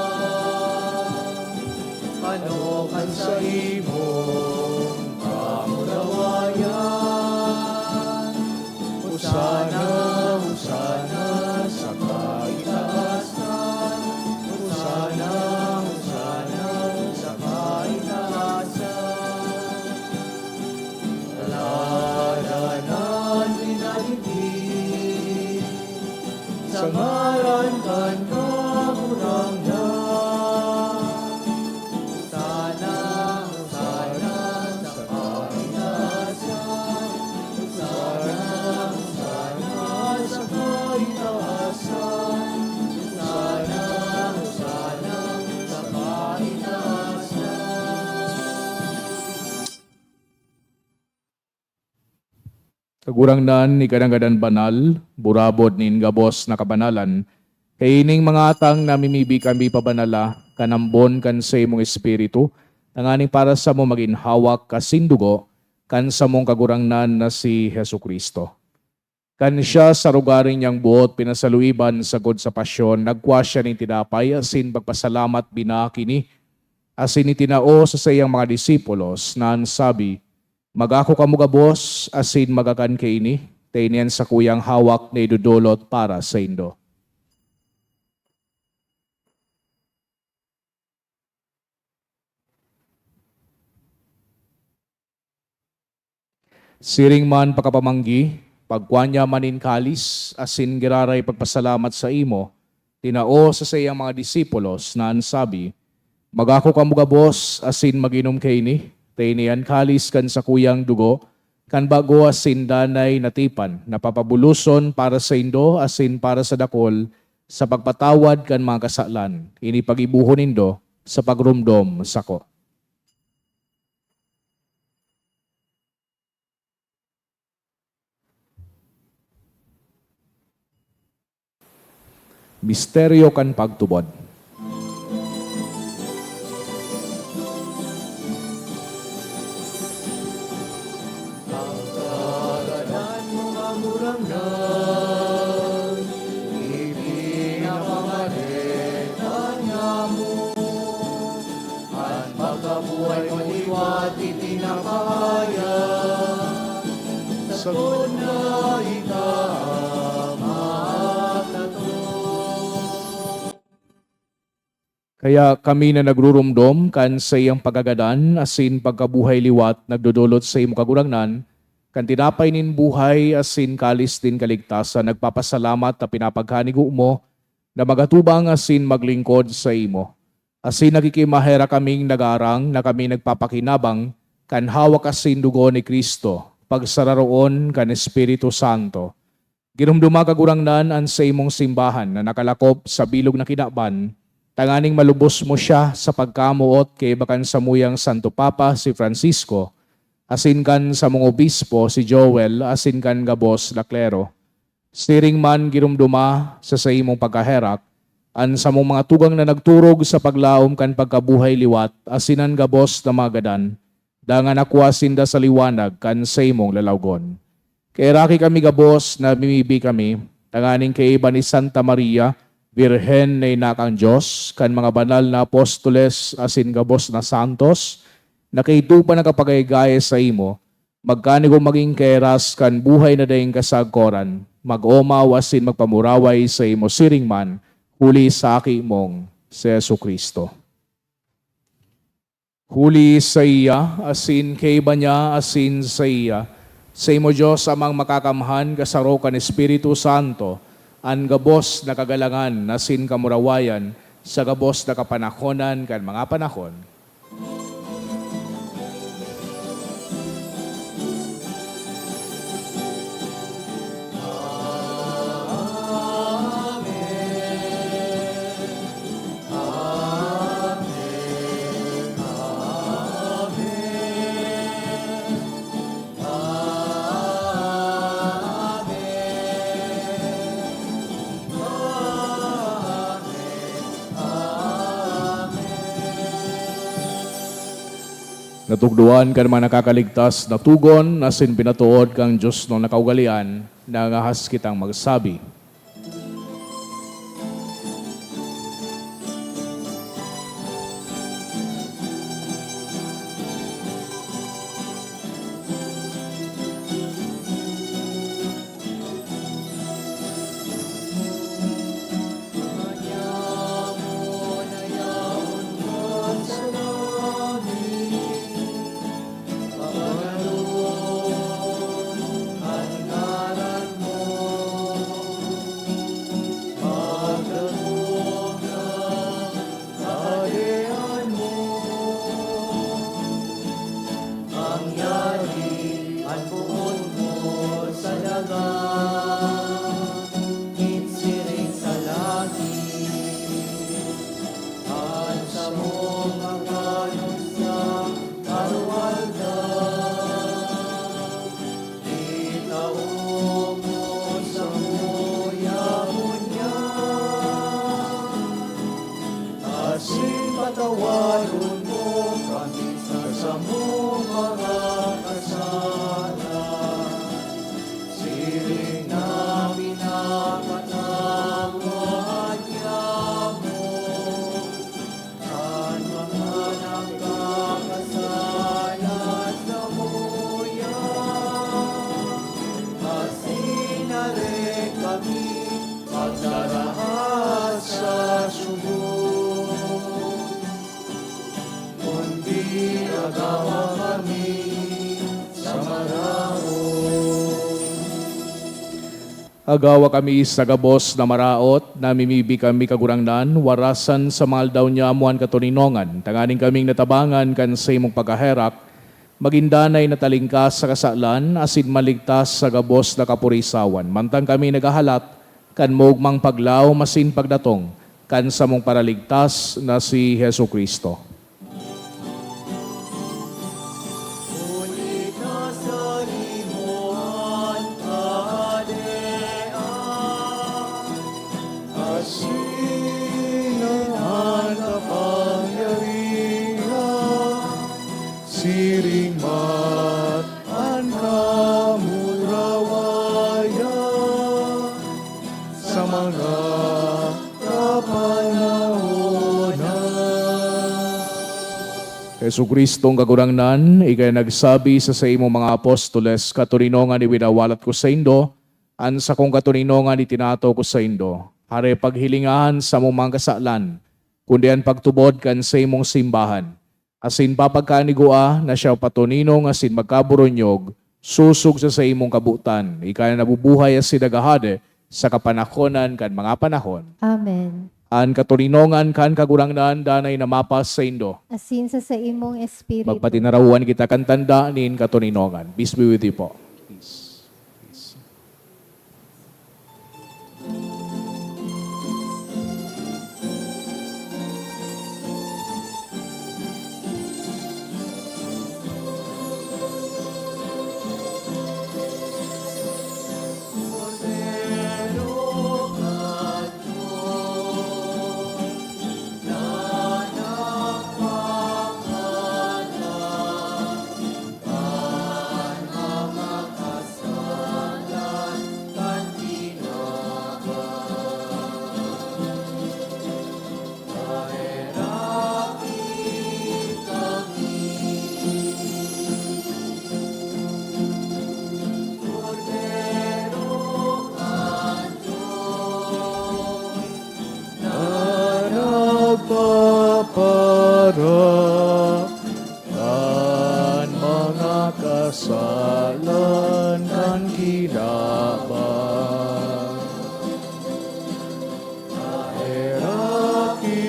Kagurangnan, ika na ngadan banal, burabod nin gabos na kabanalan. Kaining mga atang namimibi kami pabanala, kan ambon kan saimong Espiritu, tanganing para samo magin hawak asin dugo kan samong Kagurangnan na si Jesu-Cristo. Kan siya sa rogaring niyang boot pinasaluiban sagkod sa pasyon, nagkua siya nin tinapay asin pagpasalamat, binaki ini, asin itinao sa saiyang mga disipulos, na an sabi, "Magako kamo gabos asin magakan kaini, ta ini an sakuyang hawak na idodolot para saindo." Siring man pakapamanggi, pagkua niya man nin kalis asin giraray pagpasalamat saimo, tinao sa saiyang mga disipulos na an sabi, "Magako kamo gabos asin mag-inom kaini, ta ini an kalis kan sakuyang dugo, kan bago asin danay na tipan, na papabuloson para saindo asin para sa dakul sa pagpatawad kan mga kasalan. Ini paggibohon nindo sa pagromdom sako." Misteryo kan pagtubod. An pagkabuhay mo liwat ipinapahayag, sagkod na ika an makataton. Kaya kami na nagruromdom kan saiyang pagkagadan asin pagkabuhay liwat nagdodolot saimo, Kagurangnan, kan tinapay nin buhay asin kalis nin kaligtasan, nagpapasalamat ta pinapagkanigo mo na magatubang asin maglingkod saimo. Asin nakikimaherak kaming nagaarang na kami nagpapakinabang kan hawak asin dugo ni Cristo, pagsararoon kan Espiritu Santo. Giromdoma, Kagurangnan, an saimong simbahan na nakalakop sa bilog na kinaban, tanganing malubos mo siya sa pagkamoot kaiba kan samuyang Santo Papa, si Francisco, asin kan samong obispo, si Joel, asin kan gabos na klero. Siring man, giromdoma sa saimong pagkaherak an samong mga tugang na nagturog sa paglaom kan pagkabuhay liwat asin an gabos na mga gadan, dangan nakua sinda sa liwanag kan saimong lalawgon. Kaheraki kami gabos, namimibi kami, tanganing kaiba ni Santa Maria, Birhen na ina kan Dios, kan mga banal na apostoles asin gabos na santos, na kaidto pa nakapagayagaya saimo, magkanigo magin kaheras kan buhay na daing kasagkoran, mag-omaw asin magpamuraway saimo siring man, huli sa Aki mong si Jesu-Cristo. Huli saiya, asin kaiba niya, asin saiya, saimo, Dios Amang Makakamhan, kasaro kan Espiritu Santo, an gabos na kagalangan asin kamurawayan, sa gabos na kapanahonan kan mga panahon. Natukdoan kan mga nakakaligtas na togon asin pinatood kan Dios na kaugalean, nangangahas kitang magsabi. Mga kasalan, siring na pinapatawad niamo an mga nagkakasala samuya, asin dai kami pagdaraha sa sugod, kundi agawa kami sa maraot. Agawa kami sa gabos na maraot, namimibi kami, Kagurangnan, warasan sa mga aldaw niamo an katoninongan, tanganing kaming natabangan kan saimong pagkaherak, magin danay na talingkas sa kasalan, asin maligtas sa gabos na kapurisawan, mantang kami naghahalat kan maogmang paglaom asin pagdatong kan samong Paraligtas na si Jesu-Cristo. Huli ka sa imo an kahadean, asin an kapangyarihan, siring man an kamurawayan sa mga kapanahonan. Jesu-Cristong Kagurangnan, ika nagsabi sa saimong mga apostoles, "Katoninongan iwinawalat ko saindo, an sakong katoninongan itinataw ko saindo. Hare paghilinga an samong mga kasalan, kundi an pagtubod kan saimong simbahan." Asin papagkaanigua na siya patoninong asin magkaboronyog, sosog sa saimong kabotan, ika na nabubuhay asin naghahade sa kapanahonan kan mga panahon. Amen. An katoninongan kan Kagurangnan danay na mapasaindo. Asin sa saimong espiritu. Magpatinarawan kita kan tanda nin katoninongan. Peace be with you po. Peace. Peace. Na nagpapara kan mga kasalan kan kinaban. Heraki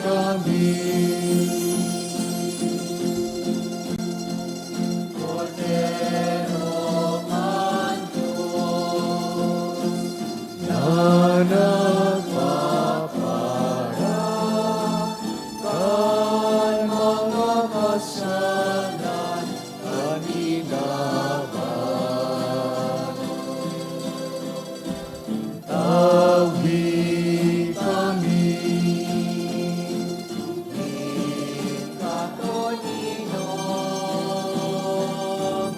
kami. Kordero kan Dios, na nagpapara kan mga kasalan kan kinaban. Tawi kami nin katoninongan.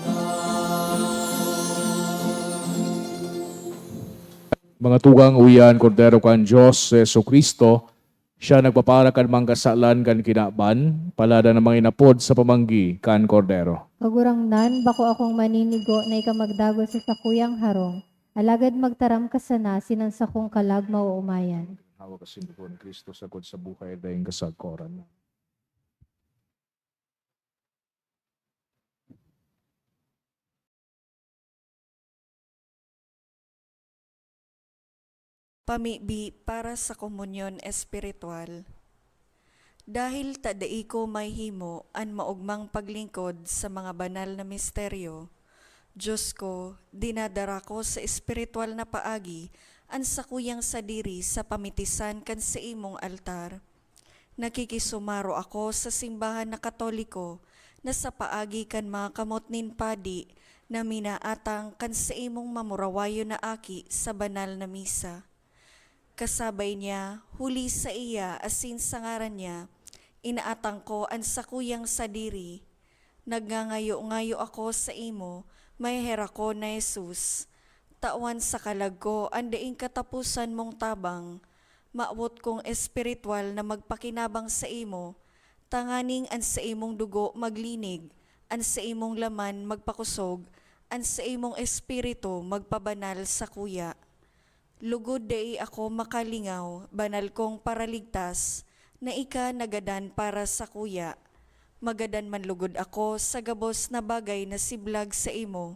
Mga tugang, uya an Kordero kan Dios, si Jesu-Cristo, siya nagpapara kan mga kasalan kan kinaban, paladan an mga inapod sa pamanggi kan Kordero. Kagurangnan, bako akong maninigo na ika magdagos sa sakuyang harong, alagad magtaram ka sana asin an sakong kalag maoomayan. Hawak asin dugo ni Cristo sagkod sa buhay daing kasagkoran. Pamibi para sa komunyon espiritual. Dahil ta dai ko mahihimo an maogmang paglingkod sa mga banal na misteryo, Dios ko, dinadara ko sa espiritual na paagi an sakuyang sadiri sa pamitisan kan saimong altar. Nakikisumaro ako sa simbahan na Katoliko na sa paagi kan mga kamot nin padi na minaatang kan saimong mamurawayon na aki sa banal na misa. Kasabay niya, huli saiya asin sa ngaran niya, inaatang ko an sakuyang sadiri. Nagngangayo-ngayo ako saimo, maheherak ko na Jesus. Tawan sa kalag ko an daing kataposan mong tabang. Mawot kong espiritual na magpakinabang saimo, tanganing an saimong dugo maglinig, an saimong laman magpakosog, an saimong espiritu magpabanal sakuya. Lugod dai ako makalingaw, banal kong Paraligtas, na ika nagadan para sakuya. Magadan man lugod ako sa gabos na bagay na siblag saimo,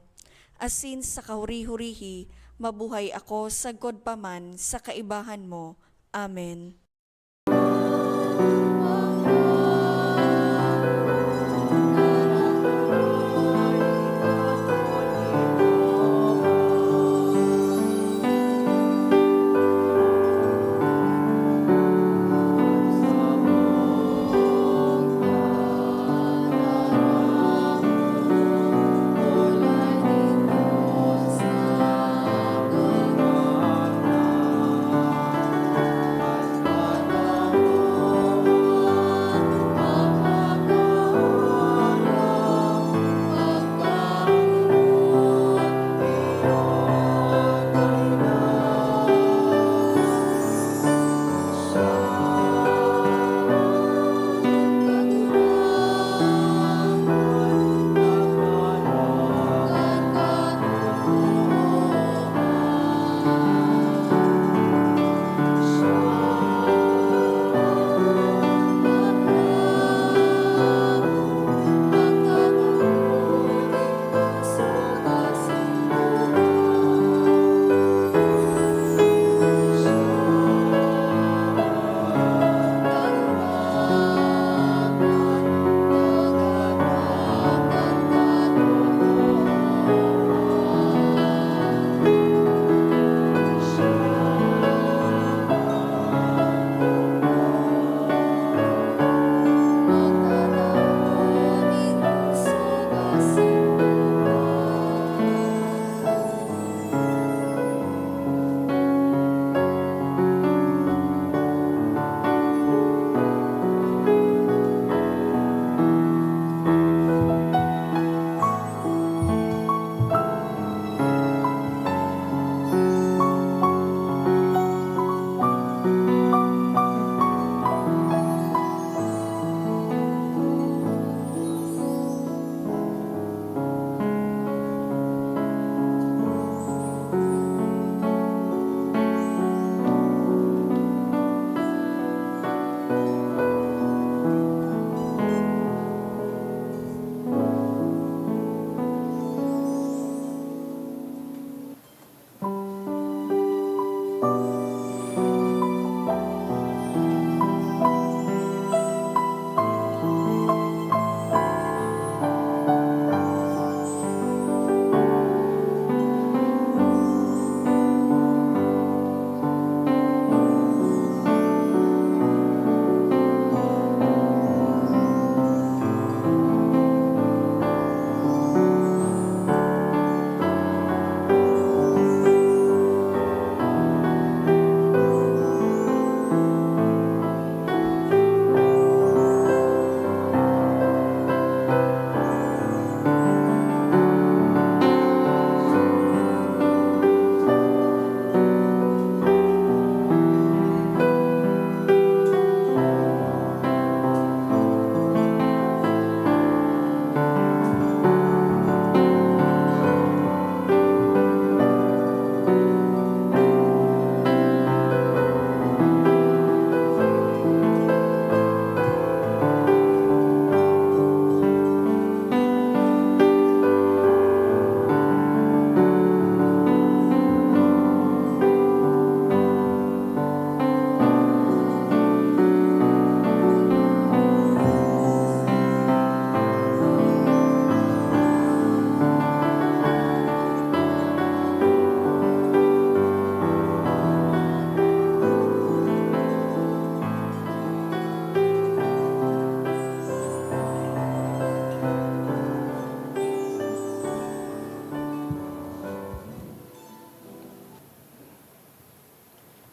asin sa kahuri-hurihi mabuhay ako sagkod pa man sa kaibahan mo. Amen.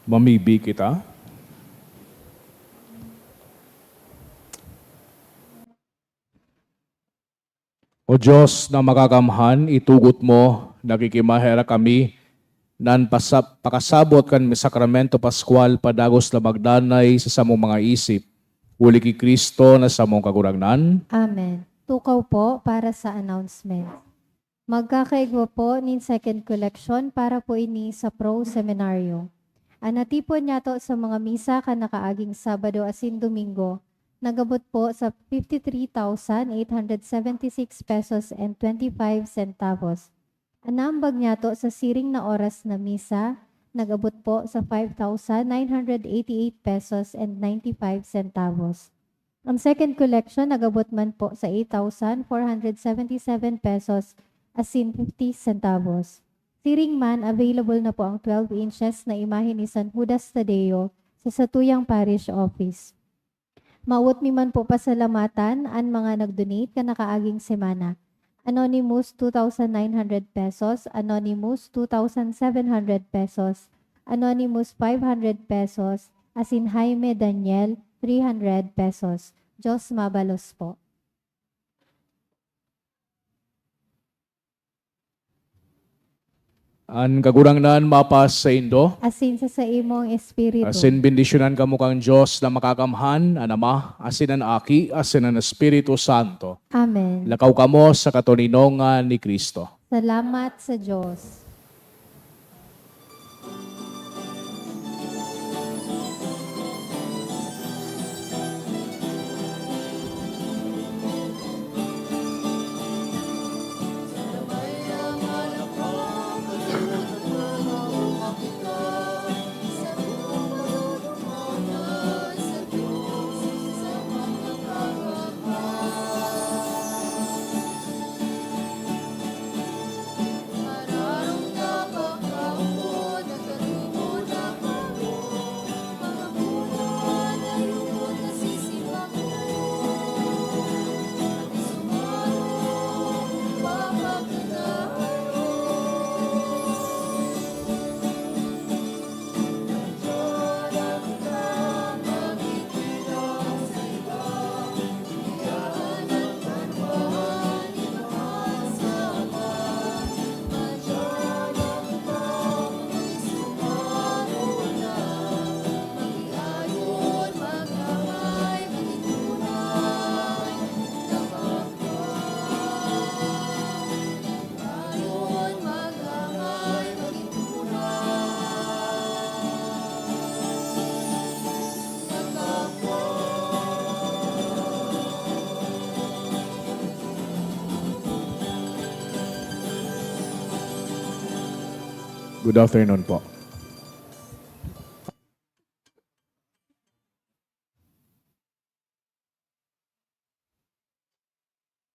Mamibi kita. O Dios na makakamhan, itugot mo, nakikimaherak kami, nan pasa-, pakasabot kan sakramento paskwal padagos na magdanay sa samong mga isip, huli ki Cristo na samong Kagurangnan. Amen. Tukaw po para sa announcement. Magkakaigwa po nin second collection para po ini sa Pro Seminario. An natipon niyato sa mga misa kan nakaaging Sabado asin Domingo, nag-abot po sa fifty-three thousand eight hundred seventy-six pesos and twenty-five centavos. An naambag niyato sa siring na oras na misa, nag-abot po sa five thousand nine hundred eighty-eight pesos and ninety-five centavos. Ang second collection nag-abot man po sa eight thousand four hundred seventy-seven pesos asin fifty centavos. Siring man, available na po ang twelve inches na imahe ni San Judas Tadeo sa satuyang parish office. Mawot mi man po pasalamatan an mga nag-donate kan nakaaging semana. Anonymous, two thousand nine hundred pesos. Anonymous, two thousand seven hundred pesos. Anonymous, five hundred pesos. Asin Jaime Daniel, three hundred pesos. Dios mabalos po. An Kagurangnan mapasaindo. Asin sa saimong espiritu. Asin bendisyonan kamo kan Dios na makakamhan, an Ama, asin an Aki, asin an Espiritu Santo. Amen. Lakaw kamo sa katoninongan ni Cristo. Salamat sa Dios. Good afternoon po.